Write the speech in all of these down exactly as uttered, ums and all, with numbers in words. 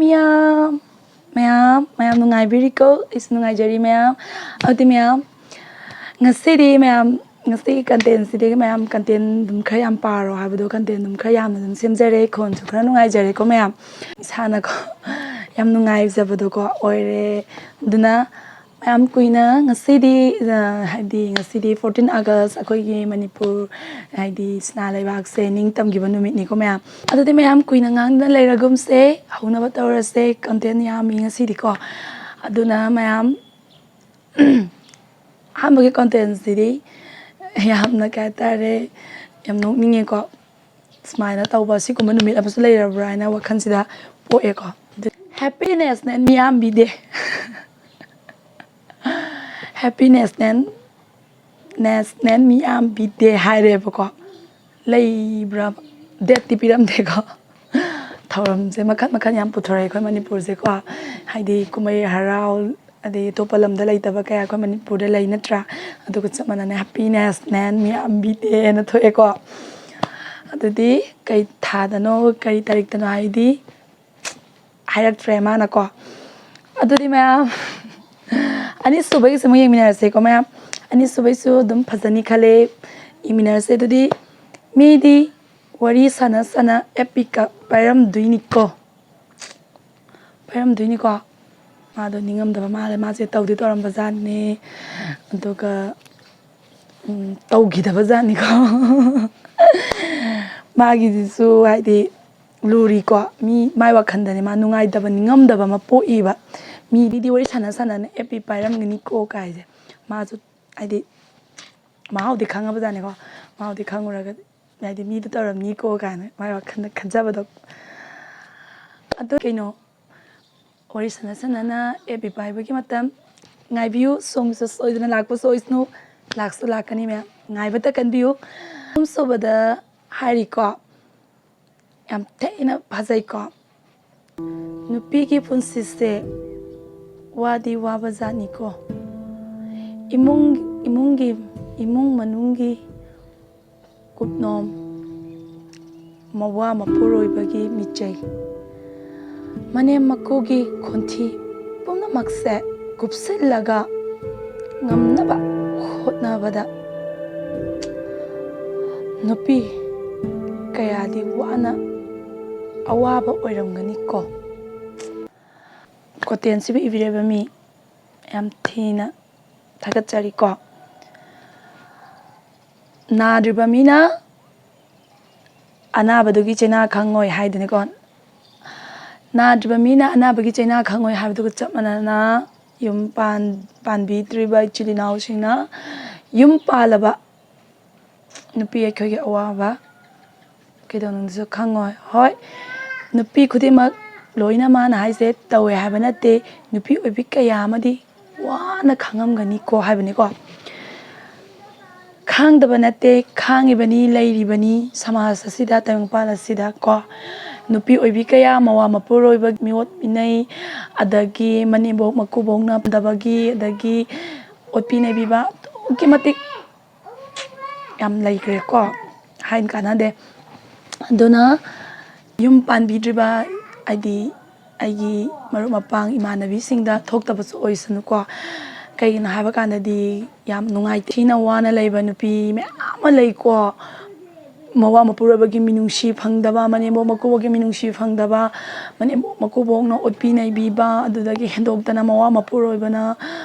ꯃꯌꯥꯝ ꯃꯌꯥꯝ ꯃꯌꯥꯝ ꯅꯨꯡꯉꯥꯏꯕꯤꯔꯤꯀꯣ? ꯑꯩꯁꯨ ꯅꯨꯡꯉꯥꯏꯖꯔꯤ ꯃꯌꯥꯝ꯫ ꯑꯗꯨꯗꯤ ꯃꯌꯥꯝ, ꯉꯁꯤꯗꯤ ꯃꯌꯥꯝ, ꯉꯁꯤꯒꯤ ꯀꯟꯇꯦꯟꯁꯤꯗꯤ ꯃꯌꯥꯝ ꯀꯟꯇꯦꯟ ꯑꯗꯨꯝ ꯈꯔ ꯌꯥꯝ ꯄꯥꯔꯣ ꯍꯥꯏꯕꯗꯣ, ꯀꯟꯇꯦꯟ ꯑꯗꯨꯝ ꯈꯔ ꯌꯥꯝꯅ ꯑꯗꯨꯝ ꯁꯦꯝꯖꯔꯦ꯫ ꯈꯣꯟꯁꯨ ꯈꯔ ꯅꯨꯡꯉꯥꯏꯖꯔꯦꯀꯣ ꯃꯌꯥꯝ, ꯏꯁꯥꯅꯀꯣ꯫ ꯌꯥꯝ ꯅꯨꯡꯉꯥꯏꯖꯕꯗꯣꯀꯣ ꯑꯣꯏꯔꯦ꯫ ꯑꯗꯨꯅ ꯃꯌꯥꯝ, ꯀꯨꯏꯅ ꯉꯁꯤꯗꯤ, ꯑ, ꯍꯥꯏꯗꯤ ꯉꯁꯤꯗꯤ fourteen August, ꯑꯩꯈꯣꯏꯒꯤ ꯃꯅꯤꯄꯨꯔ, ꯍꯥꯏꯗꯤ ꯁꯅꯥ ꯂꯩꯕꯥꯛꯁꯦ ꯅꯤꯡꯇꯝꯈꯤꯕ ꯅꯨꯃꯤꯠꯅꯤꯀꯣ ꯃꯌꯥꯝ꯫ ꯑꯗꯨꯗꯤ ꯃꯌꯥꯝ, ꯀꯨꯏꯅ ꯉꯥꯡꯗꯅ ꯂꯩꯔꯒꯨꯝꯁꯦ, ꯍꯧꯅꯕ ꯇꯧꯔꯁꯦ꯫ ꯀꯟꯇꯦꯟ ꯌꯥꯝꯃꯤ ꯉꯁꯤꯗꯤꯀꯣ꯫ ꯑꯗꯨꯅ ꯃꯌꯥꯝ, ꯑꯍꯥꯟꯕꯒꯤ ꯀꯟꯇꯦꯟꯁꯤꯗꯤ ꯌꯥꯝꯅ, ꯀꯩ ꯍꯥꯏꯇꯥꯔꯦ, ꯌꯥꯝ ꯅꯣꯛꯅꯤꯡꯉꯦꯀꯣ꯫ ꯁꯨꯃꯥꯏꯅ ꯇꯧꯕ, ꯁꯤꯒꯨꯝꯕ ꯅꯨꯃꯤꯠ ꯑꯃꯁꯨ ꯂꯩꯔꯕ꯭ꯔꯥ ꯍꯥꯏꯅ ꯋꯥꯈꯜꯁꯤꯗ ꯄꯣꯛꯑꯦꯀꯣ꯫ Happy National ꯃꯤꯌꯥꯝꯕꯤ ꯗꯦ꯫ Happy National, National ꯃꯤꯌꯥꯝꯕꯤ ꯗꯦ ꯍꯥꯏꯔꯦꯕꯀꯣ꯫ ꯂꯩꯕ꯭ꯔꯥ? ꯗꯦꯠꯇꯤ ꯄꯤꯔꯝꯗꯦꯀꯣ꯫ ꯊꯧꯔꯝꯁꯦ ꯃꯈꯜ ꯃꯈꯜ ꯌꯥꯝ ꯄꯨꯊꯣꯔꯛꯑꯦ ꯑꯩꯈꯣꯏ ꯃꯅꯤꯄꯨꯔꯁꯦꯀꯣ꯫ ꯍꯥꯏꯗꯤ ꯀꯨꯝꯍꯩ ꯍꯔꯥꯎ, ꯑꯗꯩ ꯑꯇꯣꯞꯄ ꯂꯝꯗ ꯂꯩꯇꯕ ꯀꯌꯥ ꯑꯩꯈꯣꯏ ꯃꯅꯤꯄꯨꯔꯗ ꯂꯩ ꯅꯠꯇ꯭ꯔꯥ? ꯑꯗꯨꯒ ꯆꯞ ꯃꯥꯟꯅꯅ Happy National ꯃꯤꯌꯥꯝꯕꯤ ꯗꯦꯅ ꯊꯣꯛꯑꯦꯀꯣ꯫ ꯑꯗꯨꯗꯤ ꯀꯩ ꯊꯥꯗꯅꯣ, ꯀꯔꯤ ꯇꯥꯔꯤꯛꯇꯅꯣ ꯍꯥꯏꯗꯤ ꯍꯥꯏꯔꯛꯇ꯭ꯔꯦ ꯃꯥꯅꯀꯣ꯫ ꯑꯗꯨꯗꯤ ꯃꯌꯥꯝ, ꯑꯅꯤꯁꯨꯕꯒꯤꯁꯦ ꯑꯃꯨꯛ ꯌꯦꯡꯃꯤꯟꯅꯔꯁꯦꯀꯣ ꯃꯌꯥꯝ꯫ ꯑꯅꯤꯁꯨꯕꯩꯁꯨ ꯑꯗꯨꯝ ꯐꯖꯅꯤ ꯈꯜꯂꯦ, ꯌꯦꯡꯃꯤꯟꯅꯔꯁꯦ꯫ ꯑꯗꯨꯗꯤ ꯃꯤꯗꯤ ꯋꯥꯔꯤ ꯁꯥꯟꯅ ꯁꯥꯟꯅ F B ꯀ ꯄꯥꯏꯔꯝꯗꯣꯏꯅꯤꯀꯣ꯫ ꯄꯥꯏꯔꯝꯗꯣꯏꯅꯤꯀꯣ꯫ ꯃꯥꯗꯣ ꯅꯤꯡꯉꯝꯗꯕ ꯃꯥꯜꯂꯦ꯫ ꯃꯥꯁꯦ ꯇꯧꯗꯤ ꯇꯧꯔꯝꯕ ꯖꯥꯠꯅꯦ, ꯑꯗꯨꯒ, ꯎꯝ, ꯇꯧꯈꯤꯗꯕ ꯖꯥꯠꯅꯤꯀꯣ꯫ ꯃꯥꯒꯤꯗꯨꯁꯨ ꯍꯥꯏꯗꯤ ꯂꯨꯔꯤꯀꯣ꯫ ꯃꯤ ꯃꯥꯏ ꯋꯥꯈꯜꯗꯅꯦ ꯃꯥ ꯅꯨꯡꯉꯥꯏꯇꯕ, ꯅꯤꯡꯉꯝꯗꯕ ꯑꯃ ꯄꯣꯛꯏꯕ꯫ ꯃꯤꯗꯤ ꯋꯥꯔꯤ ꯁꯥꯟꯅ ꯁꯥꯟꯅꯅ F B ꯄꯥꯏꯔꯝꯒꯅꯤꯀꯣ ꯀꯥꯏꯁꯦ꯫ ꯃꯥꯁꯨ ꯍꯥꯏꯗꯤ ꯃꯍꯥꯎꯗꯤ ꯈꯪꯉꯕ ꯖꯥꯠꯅꯤꯀꯣ꯫ ꯃꯍꯥꯎꯗꯤ ꯈꯪꯉꯨꯔꯒ ꯍꯥꯏꯗꯤ ꯃꯤꯗꯨ ꯇꯧꯔꯝꯅꯤꯀꯣ ꯀꯥꯏꯅ ꯃꯥꯏ ꯋꯥꯈꯜꯗ ꯈꯟꯖꯕꯗꯣ꯫ ꯑꯗꯣ ꯀꯩꯅꯣ, ꯋꯥꯔꯤ ꯁꯥꯟꯅ ꯁꯥꯟꯅꯅ F B ꯄꯥꯏꯕꯒꯤ ꯃꯇꯝ ꯉꯥꯏꯕꯤꯌꯨ꯫ ꯁꯣꯝꯒꯤꯁꯨ ꯁꯣꯏꯗꯅ ꯂꯥꯛꯄꯁꯨ ꯑꯣꯏꯁꯅꯨ, ꯂꯥꯛꯁꯨ ꯂꯥꯛꯀꯅꯤ ꯃꯌꯥꯝ, ꯉꯥꯏꯕꯇ ꯀꯟꯕꯤꯌꯨ꯫ ꯑꯍꯨꯝꯁꯨꯕꯗ ꯍꯥꯏꯔꯤꯀꯣ, ꯌꯥꯝ ꯊꯤꯅ ꯐꯖꯩꯀꯣ꯫ ꯅꯨꯄꯤꯒꯤ ꯄꯨꯟꯁꯤꯁꯦ ꯋꯥꯗꯤ ꯋꯥꯕ ꯖꯥꯠꯅꯤꯀꯣ꯫ ꯏꯃꯨꯡ, ꯏꯃꯨꯡꯒꯤ, ꯏꯃꯨꯡ ꯃꯅꯨꯡꯒꯤ ꯀꯨꯞꯅꯣꯝ, ꯃꯋꯥ ꯃꯄꯨꯔꯣꯏꯕꯒꯤ ꯃꯤꯆꯩ, ꯃꯅꯦꯝ ꯃꯀꯨꯒꯤ ꯈꯣꯟꯊꯤ ꯄꯨꯝꯅꯃꯛꯁꯦ ꯀꯨꯞꯁꯤꯜꯂꯒ ꯉꯝꯅꯕ ꯍꯣꯠꯅꯕꯗ ꯅꯨꯄꯤ ꯀꯌꯥꯗꯤ ꯋꯥꯅ ꯑꯋꯥꯕ ꯑꯣꯏꯔꯝꯒꯅꯤꯀꯣ꯫ ꯀꯣꯇꯦꯟꯁꯤꯕꯨ ꯏꯕꯤꯔꯤꯕ ꯃꯤ ꯌꯥꯝ ꯊꯤꯅ ꯊꯥꯒꯠꯆꯔꯤꯀꯣ꯫ ꯅꯥꯗ꯭ꯔꯤꯕ ꯃꯤꯅ ꯑꯅꯥꯕꯗꯨꯒꯤ ꯆꯩꯅꯥ ꯈꯪꯉꯣꯏ ꯍꯥꯏꯗꯨꯅꯤꯀꯣ꯫ ꯅꯥꯗ꯭ꯔꯤꯕ ꯃꯤꯅ ꯑꯅꯥꯕꯒꯤ ꯆꯩꯅꯥ ꯈꯪꯉꯣꯏ ꯍꯥꯏꯕꯗꯨꯒ ꯆꯞ ꯃꯥꯟꯅꯅ, ꯌꯨꯝ ꯄꯥꯟ-, ꯄꯥꯟꯕꯤꯗ꯭ꯔꯤꯕ ꯏꯆꯤꯜ ꯏꯅꯥꯎꯁꯤꯡꯅ ꯌꯨꯝ ꯄꯥꯜꯂꯕ ꯅꯨꯄꯤ ꯑꯩꯈꯣꯏꯒꯤ ꯑꯋꯥꯕ ꯀꯩꯗꯧꯅꯨꯡꯗꯁꯨ ꯈꯪꯉꯣꯏ꯫ ꯍꯣꯏ, ꯅꯨꯄꯤ ꯈꯨꯗꯤꯡꯃꯛ ꯂꯣꯏꯅ ꯃꯥꯅ ꯍꯥꯏꯁꯦ ꯇꯧꯋꯦ ꯍꯥꯏꯕ ꯅꯠꯇꯦ꯫ ꯅꯨꯄꯤ ꯑꯣꯏꯕꯤ ꯀꯌꯥ ꯑꯃꯗꯤ ꯋꯥꯅ ꯈꯥꯡꯉꯝꯒꯅꯤꯀꯣ ꯍꯥꯏꯕꯅꯤꯀꯣ꯫ ꯈꯥꯡꯗꯕ ꯅꯠꯇꯦ, ꯈꯥꯡꯉꯤꯕꯅꯤ, ꯂꯩꯔꯤꯕꯅꯤ ꯁꯃꯥꯖ ꯑꯁꯤꯗ, ꯇꯥꯏꯕꯪꯄꯥꯟ ꯑꯁꯤꯗ ꯀꯣ꯫ ꯅꯨꯄꯤ ꯑꯣꯏꯕꯤ ꯀꯌꯥ, ꯃꯋꯥ ꯃꯄꯨꯔꯣꯏꯕ ꯃꯤꯑꯣꯠ ꯃꯤꯅꯩ, ꯑꯗꯒꯤ ꯃꯅꯦꯝꯕꯣꯛ ꯃꯀꯨꯕꯣꯛꯅ ꯄꯥꯝꯗꯕꯒꯤ, ꯑꯗꯒꯤ ꯑꯣꯠꯄꯤ ꯅꯩꯕꯤꯕ ꯑꯗꯨꯛꯀꯤ ꯃꯇꯤꯛ ꯌꯥꯝ ꯂꯩꯈ꯭ꯔꯦꯀꯣ꯫ ꯍꯥꯏꯅ ꯀꯥꯟꯅꯗꯦ꯫ ꯑꯗꯨꯅ ꯌꯨꯝ ꯄꯥꯟꯕꯤꯗ꯭ꯔꯤꯕ, ꯍꯥꯏꯗꯤ ꯑꯩꯒꯤ ꯃꯔꯨꯞ ꯃꯄꯥꯡ ꯏꯃꯥꯟꯅꯕꯤꯁꯤꯡꯗ ꯊꯣꯛꯇꯕꯁꯨ ꯑꯣꯏꯁꯅꯨꯀꯣ꯫ ꯀꯩꯒꯤꯅꯣ ꯍꯥꯏꯕ ꯀꯥꯟꯗꯗꯤ ꯌꯥꯝ ꯅꯨꯡꯉꯥꯏꯇꯦ꯫ ꯊꯤꯅ ꯋꯥꯅ ꯂꯩꯕ ꯅꯨꯄꯤ ꯃꯌꯥꯝ ꯑꯃ ꯂꯩꯀꯣ꯫ ꯃꯋꯥ ꯃꯄꯨꯔꯣꯏꯕꯒꯤ ꯃꯤꯅꯨꯡꯁꯤ ꯐꯪꯗꯕ, ꯃꯅꯦꯝꯕꯣꯛ ꯃꯀꯨꯕꯣꯛꯀꯤ ꯃꯤꯅꯨꯡꯁꯤ ꯐꯪꯗꯕ, ꯃꯅꯦꯝꯕꯣꯛ ꯃꯀꯨꯕꯣꯛꯅ ꯑꯣꯠꯄꯤ ꯅꯩꯕꯤꯕ, ꯑꯗꯨꯗꯒꯤ ꯍꯦꯟꯗꯣꯛꯇꯅ ꯃꯋꯥ ꯃꯄꯨꯔꯣꯏꯕꯅ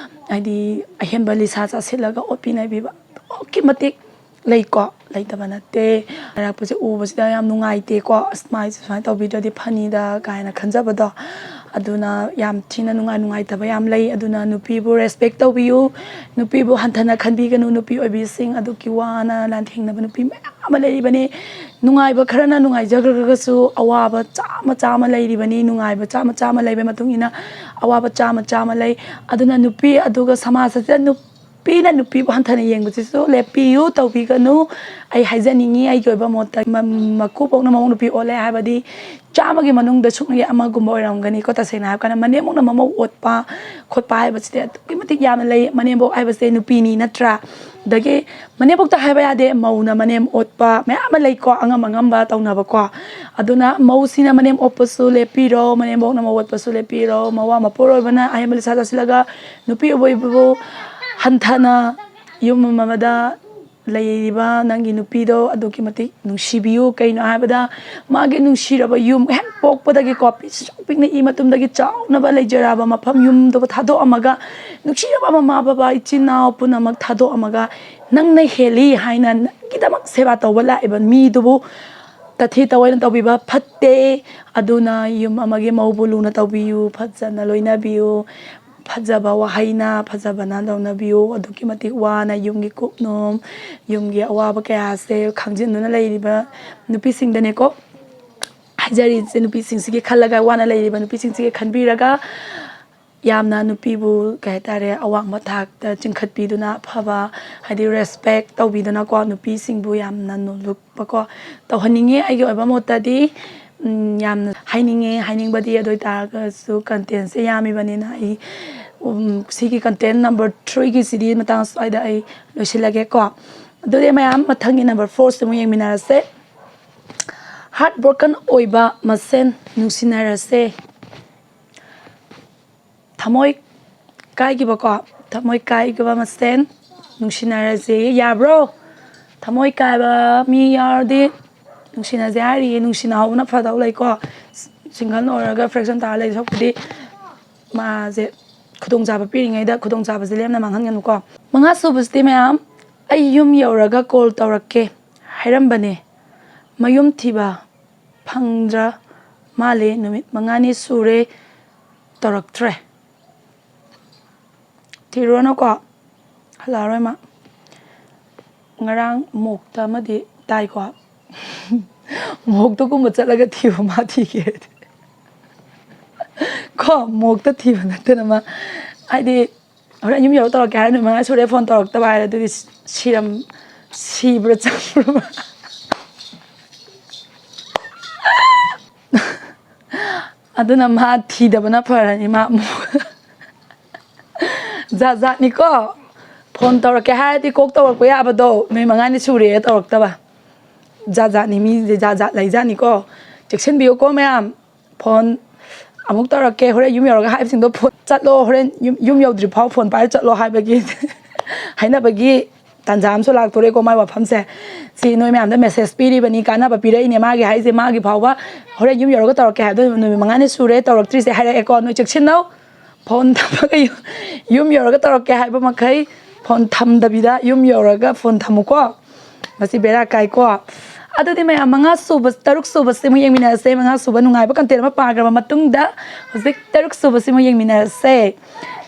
ꯍꯥꯏꯗꯤ ꯑꯍꯦꯟꯕ ꯅꯤꯁꯥ ꯆꯥꯁꯤꯜꯂꯒ ꯑꯣꯠꯄꯤ ꯅꯩꯕꯤꯕ ꯑꯗꯨꯛꯀꯤ ꯃꯇꯤꯛ ꯂꯩꯀꯣ꯫ ꯂꯩꯇꯕ ꯅꯠꯇꯦ꯫ ꯂꯩꯔꯛꯄꯁꯦ ꯎꯕꯁꯤꯗ ꯌꯥꯝ ꯅꯨꯡꯉꯥꯏꯇꯦꯀꯣ꯫ "ꯑꯁ, ꯃꯥꯏꯁꯦ ꯁꯨꯃꯥꯏꯅ ꯇꯧꯕꯤꯗ꯭ꯔꯗꯤ ꯐꯅꯤꯗ" ꯀꯥꯏꯅ ꯈꯟꯖꯕꯗꯣ꯫ ꯑꯗꯨꯅ ꯌꯥꯝ ꯊꯤꯅ ꯅꯨꯡꯉꯥꯏ ꯅꯨꯡꯉꯥꯏꯇꯕ ꯌꯥꯝ ꯂꯩ꯫ ꯑꯗꯨꯅ ꯅꯨꯄꯤꯕꯨ ꯔꯦꯁꯄꯦꯛ ꯇꯧꯕꯤꯌꯨ, ꯅꯨꯄꯤꯕꯨ ꯍꯟꯊꯅ ꯈꯟꯕꯤꯒꯅꯨ꯫ ꯅꯨꯄꯤ ꯑꯣꯏꯕꯤꯁꯤꯡ ꯑꯗꯨꯛꯀꯤ ꯋꯥꯅ ꯂꯥꯟꯊꯦꯡꯅꯕ ꯅꯨꯄꯤ ꯃꯌꯥꯝ ꯑꯃ ꯂꯩꯔꯤꯕꯅꯤ꯫ ꯅꯨꯡꯉꯥꯏꯕ ꯈꯔꯅ ꯅꯨꯡꯉꯥꯏꯖꯈ꯭ꯔꯒꯁꯨ ꯑꯋꯥꯕ ꯆꯥꯝꯃ ꯆꯥꯝꯃ ꯂꯩꯔꯤꯕꯅꯤ꯫ ꯅꯨꯡꯉꯥꯏꯕ ꯆꯥꯝꯃ ꯆꯥꯝꯃ ꯂꯩꯕ ꯃꯇꯨꯡ ꯏꯟꯅ ꯑꯋꯥꯕ ꯆꯥꯝꯃ ꯆꯥꯝꯃ ꯂꯩ꯫ ꯑꯗꯨꯅ ꯅꯨꯄꯤ ꯑꯗꯨꯒ ꯁꯃꯥꯖ ꯑꯁꯤꯗ ꯅꯨꯞ-, ꯅꯨꯄꯤꯅ ꯅꯨꯄꯤꯕꯨ ꯍꯟꯊꯅ ꯌꯦꯡꯕꯁꯤꯁꯨ ꯂꯦꯞꯄꯤꯌꯨ, ꯇꯧꯕꯤꯒꯅꯨ꯫ ꯑꯩ ꯍꯥꯏꯖꯅꯤꯡꯉꯤ, ꯑꯩꯒꯤ ꯑꯣꯏꯕ ꯃꯣꯠꯇ ꯃ-, ꯃꯀꯨꯕꯣꯛꯅ ꯃꯃꯧ ꯅꯨꯄꯤ ꯑꯣꯠꯂꯦ ꯍꯥꯏꯕꯗꯤ ꯆꯥꯝꯃꯒꯤ ꯃꯅꯨꯡꯗ ꯁꯨꯞꯅꯒꯤ ꯑꯃꯒꯨꯝꯕ ꯑꯣꯏꯔꯝꯒꯅꯤꯀꯣ꯫ ꯇꯁꯦꯡꯅ ꯍꯥꯏꯕ ꯀꯥꯟꯗ ꯃꯅꯦꯝꯕꯣꯛꯅ ꯃꯃꯧ ꯑꯣꯠꯄ ꯈꯣꯠꯄ ꯍꯥꯏꯕꯁꯤꯗꯤ ꯑꯗꯨꯛꯀꯤ ꯃꯇꯤꯛ ꯌꯥꯝꯅ ꯂꯩ꯫ ꯃꯅꯦꯝꯕꯣꯛ ꯍꯥꯏꯕꯁꯦ ꯅꯨꯄꯤꯅꯤ, ꯅꯠꯇ꯭ꯔꯥ? ꯑꯗꯒꯤ ꯃꯅꯦꯝꯕꯣꯛꯇ ꯍꯥꯏꯕ ꯌꯥꯗꯦ, ꯃꯧꯅ ꯃꯅꯦꯝ ꯑꯣꯠꯄ ꯃꯌꯥꯝ ꯑꯃ ꯂꯩꯀꯣ, ꯑꯉꯝ ꯑꯉꯝꯕ ꯇꯧꯅꯕꯀꯣ꯫ ꯑꯗꯨꯅ ꯃꯧꯁꯤꯅ ꯃꯅꯦꯝ ꯑꯣꯠꯄꯁꯨ ꯂꯦꯞꯄꯤꯔꯣ, ꯃꯅꯦꯝꯕꯣꯛꯅ ꯃꯧ ꯑꯣꯠꯄꯁꯨ ꯂꯦꯞꯄꯤꯔꯣ꯫ ꯃꯋꯥ ꯃꯄꯨꯔꯣꯏꯕꯅ ꯑꯍꯦꯟꯕ ꯂꯤꯁꯥ ꯆꯥꯁꯤꯜꯂꯒ ꯅꯨꯄꯤ ꯑꯣꯏꯕꯕꯨ ꯍꯟꯊꯅ ꯌꯨꯝ ꯑꯃꯗ ꯂꯩꯔꯤꯕ ꯅꯪꯒꯤ ꯅꯨꯄꯤꯗꯣ ꯑꯗꯨꯛꯀꯤ ꯃꯇꯤꯛ ꯅꯨꯡꯁꯤꯕꯤꯌꯨ꯫ ꯀꯩꯅꯣ ꯍꯥꯏꯕꯗ ꯃꯥꯒꯤ ꯅꯨꯡꯁꯤꯔꯕ ꯌꯨꯝ ꯍꯦꯛ ꯄꯣꯛꯄꯗꯒꯤꯀꯣ, ꯄꯤꯁꯛ ꯄꯤꯛꯅ ꯏ ꯃꯇꯨꯝꯗꯒꯤ ꯆꯥꯎꯅꯕ ꯂꯩꯖꯔꯛꯑꯕ ꯃꯐꯝ ꯌꯨꯝꯗꯨꯕꯨ ꯊꯥꯗꯣꯛꯑꯝꯃꯒ, ꯅꯨꯡꯁꯤꯔꯕ ꯃꯃꯥ ꯕꯕꯥ ꯏꯆꯤꯟ ꯏꯅꯥꯎ ꯄꯨꯝꯅꯃꯛ ꯊꯥꯗꯣꯛꯑꯝꯃꯒ, ꯅꯪꯅ ꯍꯦꯜꯂꯤ ꯍꯥꯏꯅ ꯅꯪꯒꯤꯗꯃꯛ ꯁꯦꯕꯥ ꯇꯧꯕ ꯂꯥꯛꯏꯕ ꯃꯤꯗꯨꯕꯨ ꯇꯊꯤ ꯇꯑꯣꯏꯅ ꯇꯧꯕꯤꯕ ꯐꯠꯇꯦ꯫ ꯑꯗꯨꯅ ꯌꯨꯝ ꯑꯃꯒꯤ ꯃꯧꯕꯨ ꯂꯨꯅ ꯇꯧꯕꯤꯌꯨ, ꯐꯖꯅ ꯂꯣꯏꯅꯕꯤꯌꯨ, ꯐꯖꯕ ꯋꯥꯍꯩꯅ ꯐꯖꯕꯅ ꯂꯧꯅꯕꯤꯌꯨ꯫ ꯑꯗꯨꯛꯀꯤ ꯃꯇꯤꯛ ꯋꯥꯅ ꯌꯨꯝꯒꯤ ꯀꯨꯞꯅꯣꯝ, ꯌꯨꯝꯒꯤ ꯑꯋꯥꯕ ꯀꯌꯥꯁꯦ ꯈꯪꯖꯤꯟꯗꯨꯅ ꯂꯩꯔꯤꯕ ꯅꯨꯄꯤꯁꯤꯡꯗꯅꯦꯀꯣ ꯍꯥꯏꯖꯔꯤꯁꯦ, ꯅꯨꯄꯤꯁꯤꯡꯁꯤꯒꯤ ꯈꯜꯂꯒ ꯋꯥꯅ ꯂꯩꯔꯤꯕ ꯅꯨꯄꯤꯁꯤꯡꯁꯤꯒꯤ ꯈꯟꯕꯤꯔꯒ ꯌꯥꯝꯅ ꯅꯨꯄꯤꯕꯨ, ꯀꯩ ꯍꯥꯏꯇꯥꯔꯦ, ꯑꯋꯥꯡꯕ ꯊꯥꯛꯇ ꯆꯤꯡꯈꯠꯄꯤꯗꯨꯅ, ꯑꯐꯕ, ꯍꯥꯏꯗꯤ, ꯔꯦꯁꯄꯦꯛ ꯇꯧꯕꯤꯗꯨꯅꯀꯣ, ꯅꯨꯄꯤꯁꯤꯡꯕꯨ ꯌꯥꯝꯅ ꯅꯣꯂꯨꯛꯄꯀꯣ ꯇꯧꯍꯟꯅꯤꯡꯉꯤ꯫ ꯑꯩꯒꯤ ꯑꯣꯏꯕ ꯃꯣꯠꯇꯗꯤ, ꯎꯝ, ꯌꯥꯝꯅ ꯍꯥꯏꯅꯤꯡꯉꯦ, ꯍꯥꯏꯅꯤꯡꯕꯗꯤ, ꯑꯗꯨ ꯑꯣꯏ ꯇꯥꯔꯒꯁꯨ ꯀꯟꯇꯦꯟꯁꯦ ꯌꯥꯝꯃꯤꯕꯅꯤꯅ ꯑꯩ, ꯎꯝ, ꯁꯤꯒꯤ ꯀꯟꯇꯦꯟ ꯅꯝꯕꯔ ꯊ꯭ꯔꯤꯒꯤꯁꯤꯗꯤ ꯃꯇꯥꯡ ꯁ꯭ꯋꯥꯏꯗ ꯑꯩ ꯂꯣꯏꯁꯤꯜꯂꯒꯦꯀꯣ꯫ ꯑꯗꯨꯗꯤ ꯃꯌꯥꯝ, ꯃꯊꯪꯒꯤ ꯅꯝꯕꯔ ꯐꯣꯔꯁꯤ ꯑꯃꯨꯛ ꯌꯦꯡꯃꯤꯟꯅꯔꯁꯦ꯫ ꯍꯥꯔꯠ ꯕ꯭ꯔꯣꯀꯟ ꯑꯣꯏꯕ ꯃꯁꯦꯟ ꯅꯨꯡꯁꯤꯅꯔꯁꯦ꯫ ꯊꯃꯣꯏ ꯀꯥꯏꯈꯤꯕꯀꯣ, ꯊꯃꯣꯏ ꯀꯥꯏꯈꯤꯕ ꯃꯁꯦꯟ ꯅꯨꯡꯁꯤꯅꯔꯁꯦ꯫ ꯌꯥꯕ꯭ꯔꯣ? ꯊꯃꯣꯏ ꯀꯥꯏꯕ ꯃꯤ ꯌꯥꯎꯔꯗꯤ ꯅꯨꯡꯁꯤꯅꯁꯦ ꯍꯥꯏꯔꯤꯌꯦ꯫ ꯅꯨꯡꯁꯤꯅꯍꯧꯕꯅ ꯐꯗꯧ ꯂꯩꯀꯣ꯫ ꯁꯤꯡꯒꯜ ꯑꯣꯏꯔꯒ ꯐ꯭ꯔꯦꯛꯁꯟ ꯇꯥꯔ ꯂꯩ ꯁꯔꯨꯛꯄꯨꯗꯤ ꯃꯥꯁꯦ ꯈꯨꯗꯣꯡꯆꯥꯕ ꯄꯤꯔꯤꯉꯩꯗ ꯈꯨꯗꯣꯡꯆꯥꯕꯁꯦ ꯂꯦꯝꯅ ꯃꯥꯡꯍꯟꯒꯅꯨꯀꯣ꯫ ꯃꯉꯥ ꯁꯨꯕꯁꯤꯗꯤ, ꯃꯌꯥꯝ, ꯑꯩ ꯌꯨꯝ ꯌꯧꯔꯒ ꯀꯣꯜ ꯇꯧꯔꯛꯀꯦ ꯍꯥꯏꯔꯝꯕꯅꯦ꯫ ꯃꯌꯨꯝ ꯊꯤꯕ ꯐꯪꯗ꯭ꯔ ꯃꯥꯜꯂꯦ꯫ ꯅꯨꯃꯤꯠ ꯃꯉꯥꯅꯤ ꯁꯨꯔꯦ ꯇꯧꯔꯛꯇ꯭ꯔꯦ꯫ ꯊꯤꯔꯨꯔꯅꯨꯀꯣ, ꯍꯜꯂꯛꯑꯔꯣꯏ ꯃꯥ꯫ ꯉꯔꯥꯡ ꯃꯣꯛꯇ ꯑꯃꯗꯤ ꯇꯥꯏꯀꯣ꯫ ꯃꯣꯛꯇꯒꯨꯝꯕ ꯆꯠꯂꯒ ꯊꯤꯕ ꯃꯥ ꯊꯤꯒꯦ ꯍꯥꯏꯗꯤ꯫ ꯀꯣ, ꯃꯣꯛꯇ ꯊꯤꯕ ꯅꯠꯇꯅ ꯃꯥ, ꯍꯥꯏꯗꯤ, ꯍꯣꯔꯦꯟ ꯌꯨꯝ ꯌꯧꯔ ꯇꯧꯔꯛꯀꯦ ꯍꯥꯏꯔ ꯅꯨꯃꯤꯠ ꯃꯉꯥ ꯁꯨꯔꯦ ꯐꯣꯟ ꯇꯧꯔꯛꯇꯕ ꯍꯥꯏꯔꯦ, ꯑꯗꯨꯗꯤ ꯁꯤꯔꯝ ꯁꯤꯕ꯭ꯔꯥ ꯆꯪꯕ꯭ꯔꯥ? ꯑꯗꯨꯅ ꯃꯥ ꯊꯤꯗꯕꯅ ꯐꯔꯅꯤ꯫ ꯃꯥ ꯑꯃꯨꯛ ꯖꯥꯠ ꯖꯥꯠꯅꯤꯀꯣ꯫ ꯐꯣꯟ ꯇꯧꯔꯛꯀꯦ ꯍꯥꯏꯔꯗꯤ ꯀꯣꯛ ꯇꯧꯔꯛꯄ ꯌꯥꯕꯗꯣ ꯅꯨꯃꯤꯠ ꯃꯉꯥꯅꯤ ꯁꯨꯔꯦ ꯇꯧꯔꯛꯇꯕ꯫ ꯖꯥꯠ ꯖꯥꯠꯅꯤ, ꯃꯤꯁꯦ ꯖꯥꯠ ꯖꯥꯠ ꯂꯩꯖꯥꯠꯅꯤꯀꯣ꯫ ꯆꯦꯛꯁꯤꯟꯕꯤꯌꯨꯀꯣ ꯃꯌꯥꯝ꯫ ꯐꯣꯟ ꯑꯃꯨꯛ ꯇꯧꯔꯛꯀꯦ, ꯍꯣꯔꯦꯟ ꯌꯨꯝ ꯌꯧꯔꯒ ꯍꯥꯏꯕꯁꯤꯡꯗꯣ ꯐꯣꯟ ꯆꯠꯂꯣ, ꯍꯣꯔꯦꯟ ꯌꯨꯝ, ꯌꯨꯝ ꯌꯧꯗ꯭ꯔꯤ ꯐꯥꯎ ꯐꯣꯟ ꯄꯥꯏꯔ ꯆꯠꯂꯣ ꯍꯥꯏꯕꯒꯤ ꯍꯥꯏꯅꯕꯒꯤ ꯇꯥꯟꯖꯥ ꯑꯃꯁꯨ ꯂꯥꯛꯇꯣꯔꯦꯀꯣ꯫ ꯃꯥꯏ ꯋꯥꯐꯝꯁꯦ ꯁꯤ ꯅꯣꯏ ꯃꯌꯥꯝꯗ ꯃꯦꯁꯦꯖ ꯄꯤꯔꯤꯕꯅꯤ, ꯀꯥꯟꯅꯕ ꯄꯤꯔꯛꯏꯅꯦ꯫ ꯃꯥꯒꯤ ꯍꯥꯏꯁꯦ ꯃꯥꯒꯤ ꯐꯥꯎꯕ ꯍꯣꯔꯦꯟ ꯌꯨꯝ ꯌꯧꯔꯒ ꯇꯧꯔꯛꯀꯦ ꯍꯥꯏꯕꯗꯣ ꯅꯨꯃꯤꯠ ꯃꯉꯥꯅꯤ ꯁꯨꯔꯦ ꯇꯧꯔꯛꯇ꯭ꯔꯤꯁꯦ ꯍꯥꯏꯔꯛꯑꯦꯀꯣ꯫ ꯅꯣꯏ ꯆꯦꯛꯁꯤꯟꯅꯧ꯫ ꯐꯣꯟ ꯊꯝꯃꯒ ꯌꯨꯝ, ꯌꯨꯝ ꯌꯧꯔꯒ ꯇꯧꯔꯛꯀꯦ ꯍꯥꯏꯕ ꯃꯈꯩ ꯐꯣꯟ ꯊꯝꯗꯕꯤꯗ ꯌꯨꯝ ꯌꯧꯔꯒ ꯐꯣꯟ ꯊꯝꯃꯨꯀꯣ꯫ ꯃꯁꯤ ꯕꯦꯔꯥ ꯀꯥꯏꯀꯣ꯫ ꯑꯗꯨꯗꯤ ꯃꯌꯥꯝ, ꯃꯉꯥ ꯁꯨꯕ, ꯇꯔꯨꯛ ꯁꯨꯕꯁꯤꯃꯨꯛ ꯌꯦꯡꯃꯤꯟꯅꯔꯁꯦ꯫ ꯃꯉꯥ ꯁꯨꯕ ꯅꯨꯡꯉꯥꯏꯕ ꯀꯟꯇꯦꯟ ꯑꯃ ꯄꯥꯈ꯭ꯔꯕ ꯃꯇꯨꯡꯗ ꯍꯧꯖꯤꯛ ꯇꯔꯨꯛ ꯁꯨꯕꯁꯤꯃꯨꯛ ꯌꯦꯡꯃꯤꯟꯅꯔꯁꯦ꯫